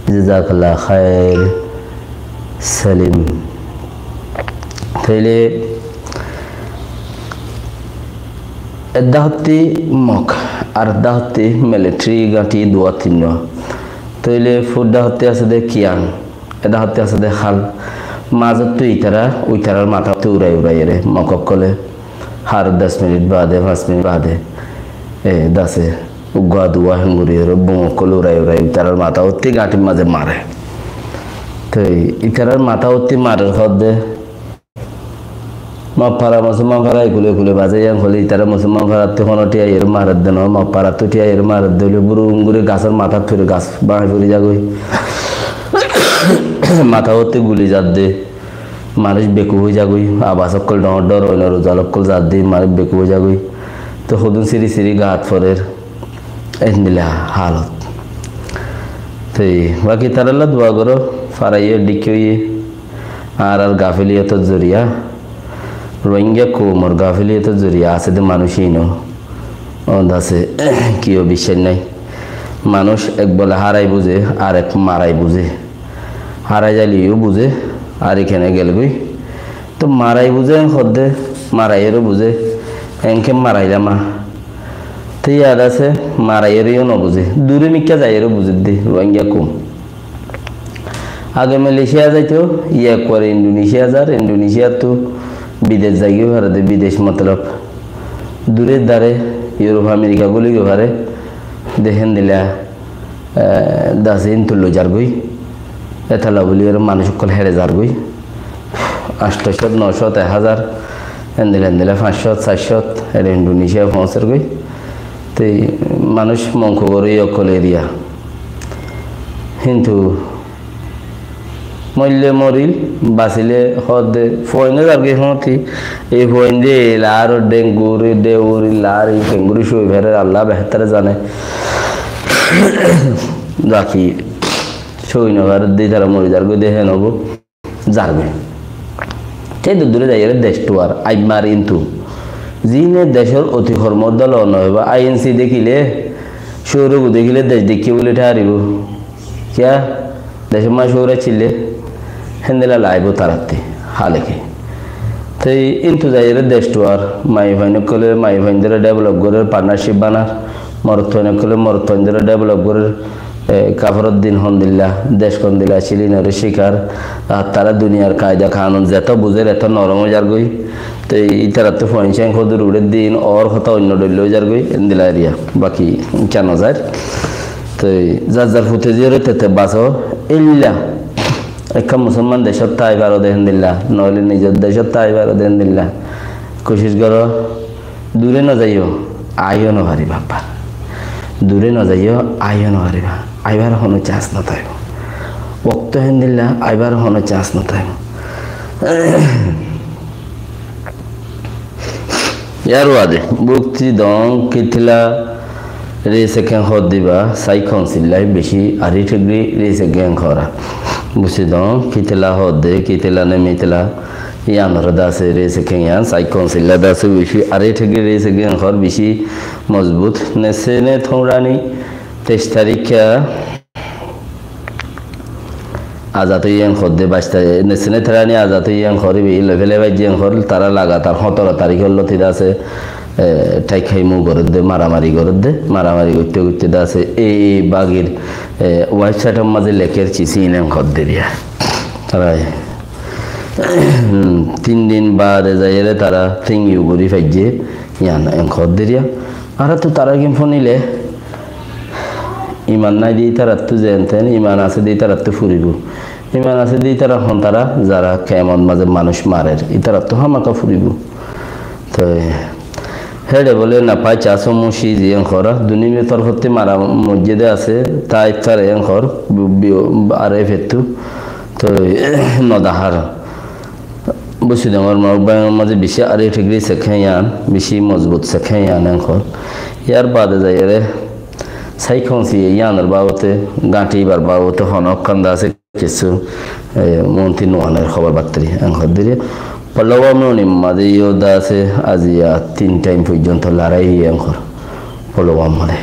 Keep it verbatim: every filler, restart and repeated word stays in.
Jazakallah khair, Salim. Tóile edde hotti Mok, ar edde hotti military gáñthi duwa tinnuwa. Tóile fudda hotti asé de Kiyang, edde hotti asé de Hal. Mazottu itara, itarar matá hotti urai urai ere Mok ókkole har dos minit bade, fañs minit bade, e, dase uggúa duwa henguri ere bom ókkol urai urai itarar matá hotti gáñthir mazé mare. Toi itarar matá hotti marer hoódde Mok fara, Musolman fara, ekule ekule bazai yián hoile, itara Musolman farattú hono thíya ere maredde no, Mok farattú thíya ere maredde hoile, burum gori gasór matát fori, gas báñgi fori zagói. Matá hotte guli zadde, manúic bekuf ói zagói, abas ókkol dhoóñr dhoóñr, oinno ruzal ókkol zadde, manúic bekuf ói zagói. Toi hodún siri siri gaat forer. Endilla halot. Toi baki taralla dua goró, faraiyé dhikki óiye, añárar gafiliyotor zoriya, Rohingya koumor gafiliyotor zoriya asé de manúic ino, ó dase, kiyó biccác nái. Manúic ek bole hárai buzé, arek marai buzé. Hárai zaileyó buzé, ar ikene gelgói. Toi marai buzé en hoódde, maraiyóre buzé, enke marailam. Toi yad asé, maraiyóre yó no buzé, dure mikká zaiyóre buzé de Rohingya koum. Age Malaysia zaito, yá ekkuare Indonesia zar, Indonesiattú bidec zaigói fare de, bidec motolob dure dare, Europe, America guli goi fare de, héndilla e, dase intu loi zargói. Etolla buli ere manúic ókkol héçe zargói. Añctho cót, no cót, ek házar, endilla endilla fañs cót, sair cót, ere Indonesia foóñser gói. Toi manúic monku goré ókkol eriya. Kintu moille moril, basile hoódde, fuainde zargói hoóñti, ei fuainde laáro dhenguri, dheuri, laári, kenguri cói ferer, Allah behétore zane. Baki cói no ferer de, itara mori zargói de, hén óibo, zargói. Te dure dure zaiyóre dec tuar, aimar intu. Zine decor oti hormor dolo no óibo, I N C dekile, cóurogu dekile dec dekke buli tharibo. Kiyá? Decót maze cóur accíle, héndilla laibo tarattí, háleke. Te intu zaiyóre dec tuar, maiyafuain ókkole maiyafuaindóre develop gorer, partnership banar, morotfuain ókkole morotfuaindóre develop gorer, e, kaforor din hondilla, dec hondilla accíl, inore cikar, ar tara duniyar kaida kanun zeto buzer, eto norom ói zargói. Te itarattú fuain ceng hodur uçer din, or hotá oinno dhoilla ói zargói, endilla eriya, baki kiyá no zair. Te zar zar fute ziyóre tete baso, illa. Ekka musolman decót tái faro de héndilla, noóile nizor decót tái faro de héndilla. Kucic goró, dure no zaiyó, aiyó no fariba abbar. Dure no zaiyó, aiyó no fariba. Aibar hono chance no táibo. Okto héndilla, aibar hono chance no táibo. Yar baade, bukti dong kitla rese ken hor diba, sai konsillai beci ari thigri rese ken hora. Bukti dong kitla hor de, kitla ne mitla, yanor dase rese ken yan, sai konsilla dase beci ari thigri rese ken hor beci mozbut. Ne sene thongrani teic tarikka azad óiye en hoódde, baicta, ne sene tarani azad óiye en hoór, ibe loi félai faijje en hoór, tara lagatar hótoro tarikór lóti de asé, e, tháik hái mu gorédde, maramari gorédde, maramari goitte goitte de asé, ei, ei bagir, e, website or mazé lekér cis iín en hoódde riya. Tara, tin din baade zaiyóre tara thing you gorí faijje, yián en hoódde riya. Añára tu tarargin fúnile, iman nái de ítarattú zeén teén, iman asé de ítarattú furibó. Iman asé de ítara hon tara, zara kemot mazé manúic marer, ítarattú hámaka furibó. Toi héçe bóle na paic asó muci ziyén hora, duniyar torfótti mara moijjé de asé, ta iftare en hor, bi-, bi-, ar efe ttú. Toi no dahar. Busidongor Mok Báingor mazé beci ari thigri sekhé yián, beci mozbut sekhé yián en hor. Yar baade zaiyóre sai konsi yiánor babote, gáñthi ibar babote hono ekkán de asé kissú, e, monti nuaner hóbor battari en hor diri. Polowam nonir mazé yó de asé aziya tin thaim foijjonto lorai en hor. Polowam mazé.